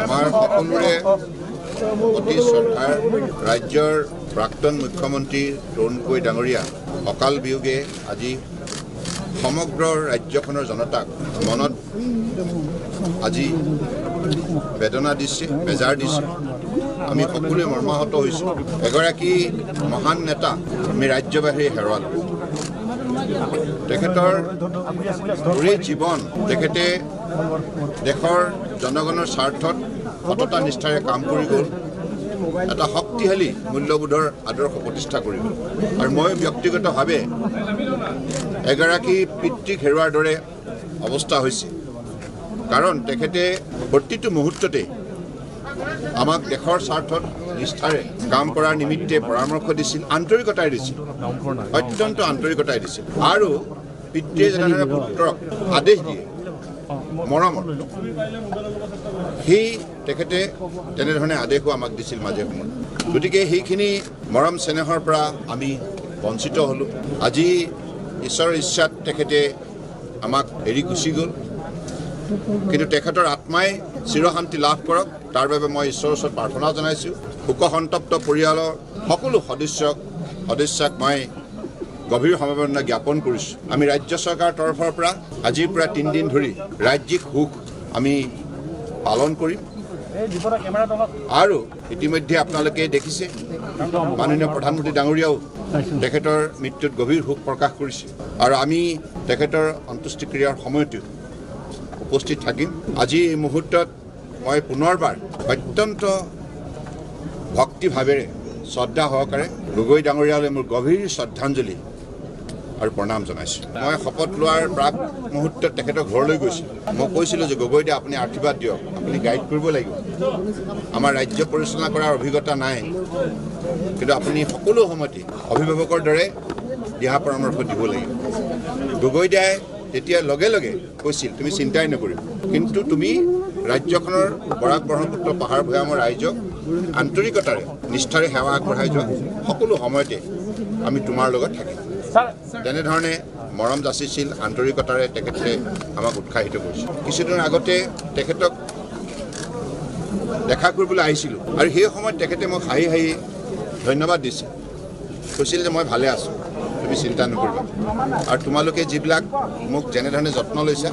আমাৰ সকলোৰে অতি শ্ৰদ্ধাৰ ৰাজ্যৰ প্ৰাক্তন মুখ্যমন্ত্ৰী তৰুণ গগৈ ডাঙৰীয়া অকাল বিয়োগে আজি সমগ্ৰ ৰাজ্যখনৰ জনতাক মনত আজি বেদনা দিছে, বেজাৰ দিছে। আমি সকলোৱে মৰ্মাহত হৈছোঁ। এগৰাকী মহান নেতা আমি ৰাজ্যবাসীয়ে হেৰুৱালোঁ। তেখেতৰ গোটেই জীৱন তেখেতে দেশৰ জনগণৰ স্বাৰ্থত সততা নিষ্ঠাৰে কাম কৰি গ'ল, এটা শক্তিশালী মূল্যবোধৰ আদৰ্শ প্ৰতিষ্ঠা কৰি গ'ল। আৰু মই ব্যক্তিগতভাৱে এগৰাকী পিতৃক হেৰুৱাৰ দৰে অৱস্থা হৈছে, কাৰণ তেখেতে প্ৰতিটো মুহূৰ্ততে আমাক দেশৰ স্বাৰ্থত নিষ্ঠাৰে কাম কৰাৰ নিমিত্তে পৰামৰ্শ দিছিল, আন্তৰিকতাই দিছিল, অত্যন্ত আন্তৰিকতাই দিছিল। আৰু পিতৃয়ে যেনেদৰে পুত্ৰক আদেশ দিয়ে মৰমৰ, সেই তেখেতে তেনেধৰণে আদেশো আমাক দিছিল মাজে সময়ে। গতিকে সেইখিনি মৰম চেনেহৰ পৰা আমি বঞ্চিত হ'লোঁ। আজি ঈশ্বৰৰ ইচ্ছাত তেখেতে আমাক এৰি গুচি গ'ল, কিন্তু তেখেতৰ আত্মাই চিৰশান্তি লাভ কৰক তাৰ বাবে মই ঈশ্বৰৰ ওচৰত প্ৰাৰ্থনা জনাইছোঁ। শোকসন্তপ্ত পৰিয়ালৰ সকলো সদস্যক মই গভীৰ সমবেদনা জ্ঞাপন কৰিছোঁ। আমি ৰাজ্য চৰকাৰৰ তৰফৰ পৰা আজিৰ পৰা 3 দিন ধৰি ৰাজ্যিক শোক আমি পালন কৰিম। আৰু ইতিমধ্যে আপোনালোকে দেখিছে মাননীয় প্ৰধানমন্ত্ৰী ডাঙৰীয়াও তেখেতৰ মৃত্যুত গভীৰ শোক প্ৰকাশ কৰিছে আৰু আমি তেখেতৰ অন্ত্যেষ্টিক্ৰিয়াৰ সময়তো উপস্থিত থাকিম। আজি এই মুহূৰ্তত মই পুনৰবাৰ অত্যন্ত ভক্তিভাৱেৰে শ্ৰদ্ধা সহকাৰে গগৈ ডাঙৰীয়ালৈ মোৰ গভীৰ শ্ৰদ্ধাঞ্জলি আৰু প্ৰণাম জনাইছোঁ। মই শপত লোৱাৰ প্ৰাক মুহূৰ্তত তেখেতৰ ঘৰলৈ গৈছিলোঁ। মই কৈছিলোঁ যে গগৈ দা, আপুনি আশীৰ্বাদ দিয়ক, আপুনি গাইড কৰিব লাগিব, আমাৰ ৰাজ্য পৰিচালনা কৰাৰ অভিজ্ঞতা নাই, কিন্তু আপুনি সকলো সময়তে অভিভাৱকৰ দৰে দিহা পৰামৰ্শ দিব লাগিব। গগৈ দাই তেতিয়া লগে লগে কৈছিল, তুমি চিন্তাই নকৰিবা, কিন্তু তুমি ৰাজ্যখনৰ বৰাক ব্ৰহ্মপুত্ৰ পাহাৰ ভৈয়ামৰ ৰাইজক আন্তৰিকতাৰে নিষ্ঠাৰে সেৱা আগবঢ়াই যোৱা, সকলো সময়তে আমি তোমাৰ লগত থাকিম। তেনেধৰণে মৰম যাচিছিল, আন্তৰিকতাৰে তেখেতে আমাক উৎসাহিত কৰিছিল। কিছুদিনৰ আগতে তেখেতক দেখা কৰিবলৈ আহিছিলোঁ আৰু সেই সময়ত তেখেতে মোক হাঁহি হাঁহি ধন্যবাদ দিছিল, কৈছিল যে মই ভালে আছোঁ, তুমি চিন্তা নকৰিবা, আৰু তোমালোকে যিবিলাক মোক যেনেধৰণে যত্ন লৈছা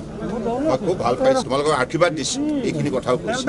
মই খুব ভাল পাইছোঁ, তোমালোকক আশীৰ্বাদ দিছোঁ, এইখিনি কথাও কৈছে।